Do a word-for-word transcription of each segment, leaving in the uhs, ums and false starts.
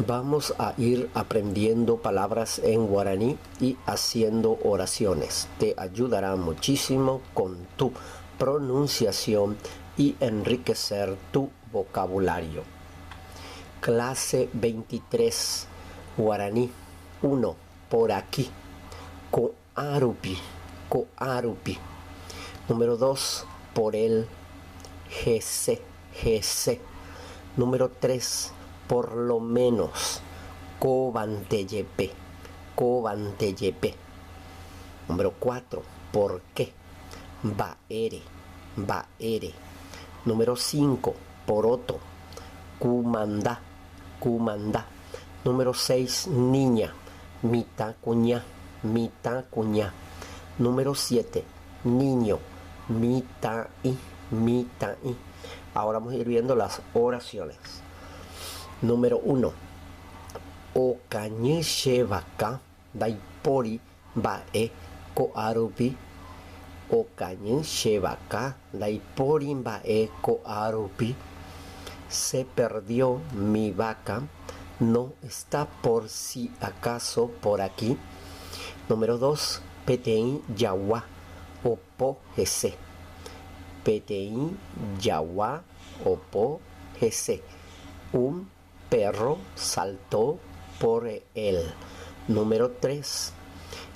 Vamos a ir aprendiendo palabras en guaraní y haciendo oraciones. Te ayudará muchísimo con tu pronunciación y enriquecer tu vocabulario. Clase veintitrés, guaraní. Uno, por aquí. Ko'árupi, ko'árupi. Número dos, por él, hese, hese. Número tres, por lo menos, kóvante jepe, kóvante jepe. Número cuatro, por qué, mba'ére, mba'ére. Número cinco, poroto, kumanda, kumanda. Número seis, niña, mitã kuña, mitã kuña. Número siete, niño, mitã'i, mitã'i. Ahora vamos a ir viendo las oraciones. Número uno, okañy che vaka, ndaipóri mba'e ko'árupi. Okañy che vaka, ndaipóri mba'e ko'árupi. Se perdió mi vaca, no está por si acaso por aquí. Número dos, peteĩ jagua opo hese. Peteĩ jagua opo hese. Un perro saltó por él. Número tres,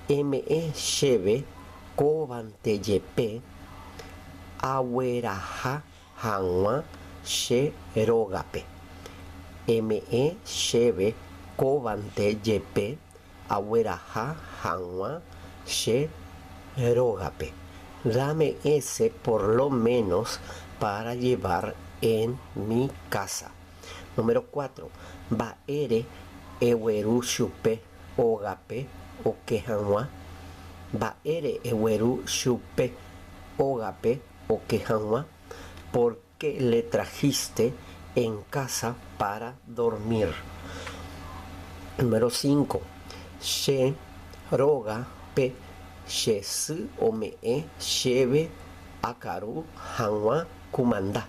eme'ẽ chéve kóvante jepe agueraha hag̃ua che rógape. Eme'ẽ chéve kóvante jepe agueraha hag̃ua che rógape. Dame ese por lo menos para llevar en mi casa. Número cuatro, mba'ére egueru chupe ógape oke hag̃ua? Mba'ére egueru chupe ógape oke hag̃ua? ¿Por qué le trajiste en casa para dormir? Número cinco, che rógape che sy ome'ẽ chéve akaru hag̃ua kumanda.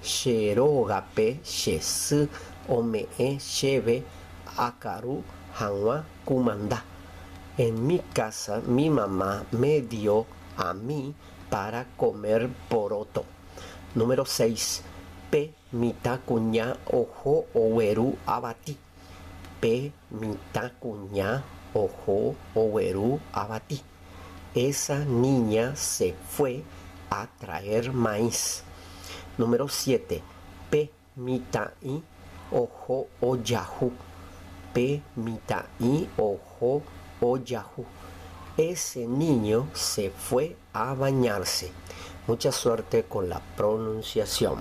Che rógape che sy ome'ẽ chéve akaru hag̃ua kumanda. En mi casa, mi mamá me dio a mí para comer poroto. Número seis, pe mitã kuña oho ogueru avati. Pe mitã kuña oho ogueru avati. Esa niña se fue a traer maíz. Número siete, pe mitã'i oho ojahu. Pe mitã'i oho ojahu. Ese niño se fue a bañarse. Mucha suerte con la pronunciación.